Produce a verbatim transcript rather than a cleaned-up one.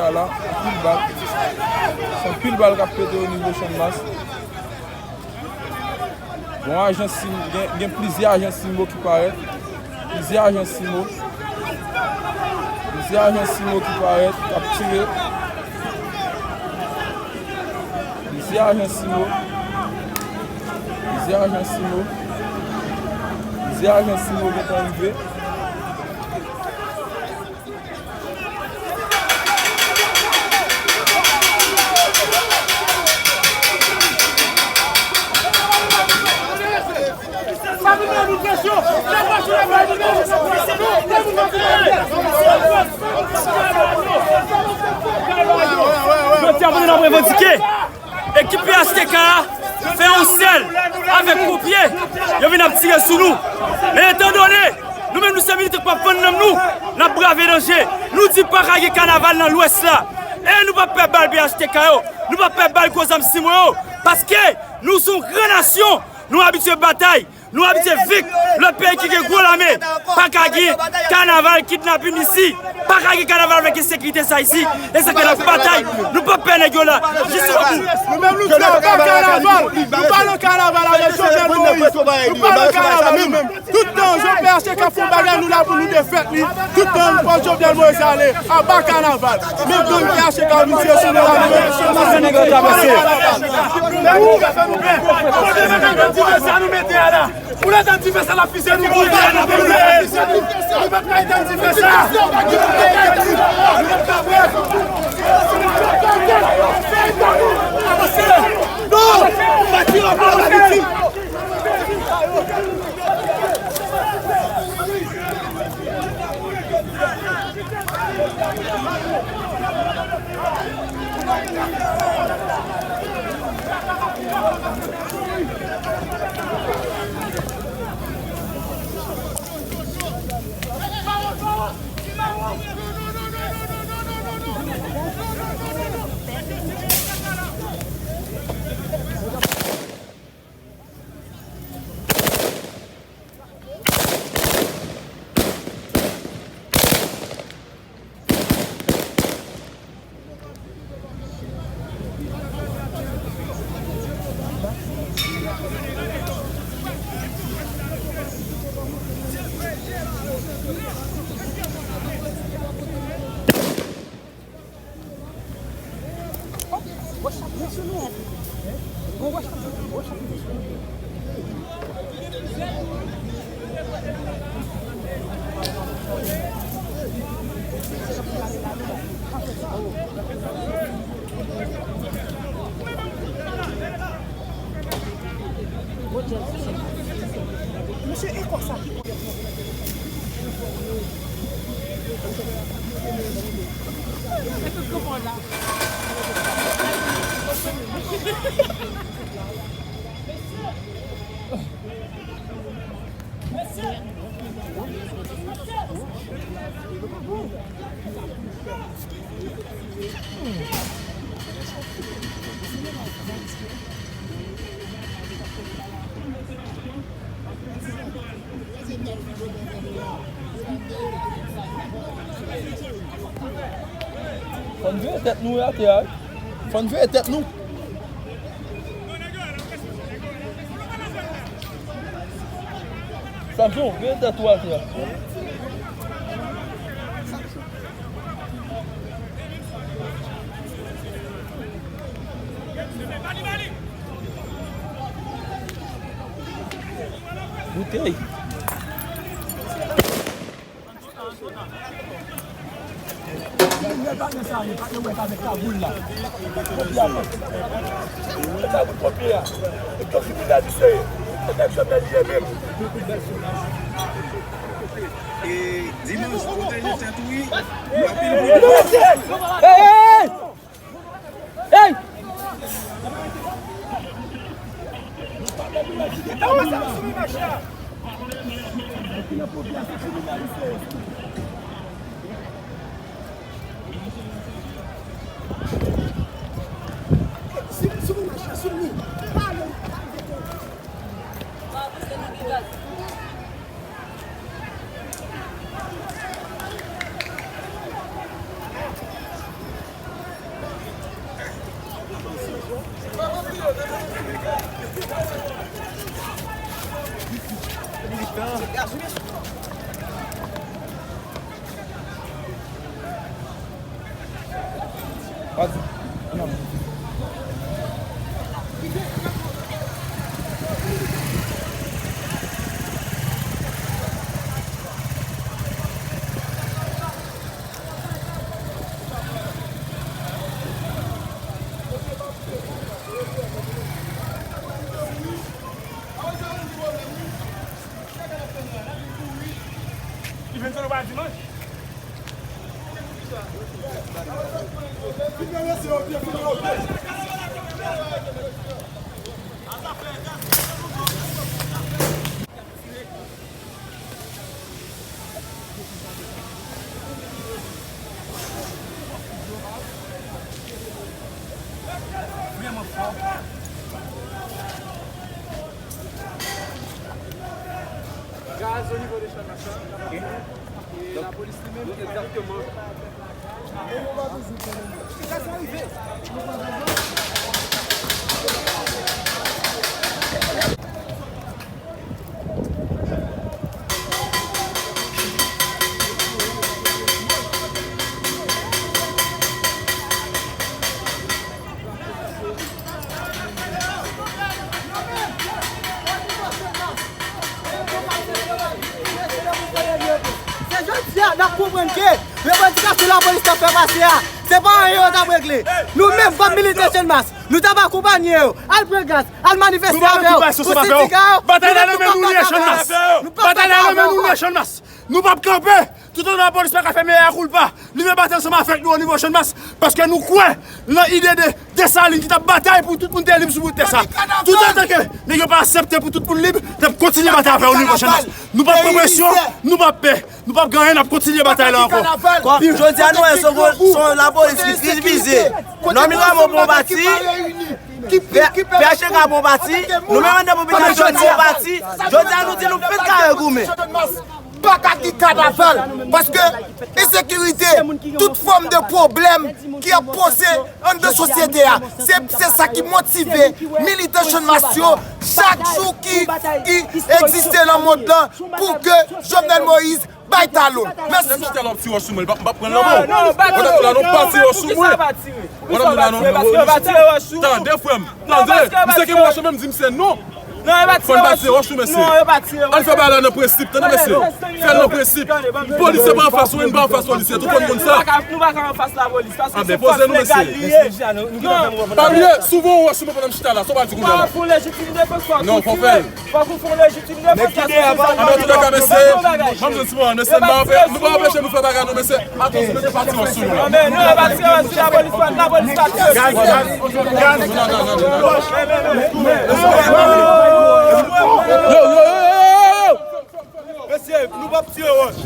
La, anpil bal. Se anpil bal k ap pete o nivo Channmas. Bon, ajan Sim-, gen, gen plizyè ajan Simbo ki parèt. Plizyè ajan Simbo. Plizyè ajan Simbo ki parèt, k ap tire. Plizyè ajan Simbo. Plizyè ajan Simbo. Plizyè ajan Simbo gentan rive. Jodi a, nou ap revandike. Ekip P H T K a fè yon sèl avèk ponpye. Yo vin ap tire sou nou. Men etandone nou menm nou se militan k p ap vann nanm nou, n ap brave danje. Nou di pa ka gen kanaval nan Lwès la. E nou p ap pè bal P H T K yo. Nou p ap pè bal gwo zam Simbo yo. Paske nou se yon gran nasyon. Nou abitye batay. Nou abitye vik, lòt peyi ki gen gwo lame pa ka gen kanaval kidnapin isi, pa ka gen kanaval avèk ensekirite sa isi. E sa ke n ap batay, nou p ap pè nèg yo la. Jis o bout. Nou menm nou di anba kanaval, nou pa nan kanaval avèk Jovenel Moïse. Nou pa nan kanaval nou menm. Tout tan P H T K ap fè yon bagay, nou la pou nou defèt li. Tout tan fò Jovenel Moïse ale, anba kanaval. Menm gang P H T K ap vin tire sou nou la, nou menm. Sa se nèg yo ta pase. Pou lè tan dife sa n ap fizye nou, pou lè tan dife sa. Nou pa t ka etenn dife sa. Nou pa t ka prè. Non! Pa tire anpil la viktim. Mesye, e kò sa ki Fò n vire tèt nou atè a, wi. Fò n vire tèt nou. Samson, vire tèt ou atè a. Boutèy. E dimanch, pwoteje tèt ou, wi. Anpil moun. Hey, hey! Hey! Gaz o nivo de Channmas la. E lapolis li menm, egzakteman. Se jodi a n ap konprann ke revandikasyon lapolis t ap fè pase a, se pa anyen yo t ap regle. Nou menm, kòm militan Channmas, nou t ap akonpanye yo, al pran gaz, al manifeste avè yo pou sendika yo. Batay la nan men nou li ye, Channmas. Batay la nan men nou li ye, Channmas. Nou p ap kanpe. Toutotan lapolis pa ka fè mea culpa, li vle batay ansanm avèk nou o nivo Channmas, paske nou kwè nan ide de Desalin ki t ap batay pou tout moun te lib sou bout tè sa. Toutotan ke nèg yo pa aksepte pou tout moun lib, n ap kontinye batay avè yo o nivo Channmas. Nou p ap pran presyon, nou p ap pè, nou p ap gen anyen, n ap kontinye batay la ankò. Jodi a nou wè se yon, se yon lapolis ki divize. Nòmil Ramo pran pati, P H T K pran pati, nou menm anndan popilasyon nou pran pati. Jodi a nou di nou fèt kare goumen. Pa ka gen kanaval, paske ensekirite, tout fòm de pwoblèm ki ap poze anndan sosyete a, se, se sa ki motive militan Channmas yo chak jou ki, ki egziste nan mond lan pou ke Jovenel Moïse bay talon. Mèsi. Lè m chita la, w ap tire wòch sou mwen, m p ap pran lanmò. Pandan m la, non, pa tire wòch sou mwen. Pandan m la, non, non, non. Tande, frè m. Tande, misye ki mwache menm di misye non. Fò n pa tire wòch tou, mesye. Ann fè bagay la nan prensip, tande, mesye. Fè l nan prensip. Polisye pa anfas ou, nou pa anfas polisye. Tout moun konn sa. Nou pa ka anfas lapolis, paske se fòs legal li ye. Pa bliye, si w voye wòch sou mwen pandan m chita la, sa w pral di kounye a la? Non, fò w fè l. Fòk ou fè yon lejitim defans. Anben, antouleka, mesye, m ap di yon ti moman, mesye, nou pa anpeche nou fè bagay, non, mesye. Atansyon, mesye, pa tire sou nou. Anben, nou pa tire sou lapolis, lapolis pa tire. Gaz, gaz, gaz. Yo, yo, yo, yo, yo. Mesye, nou p ap tire wòch.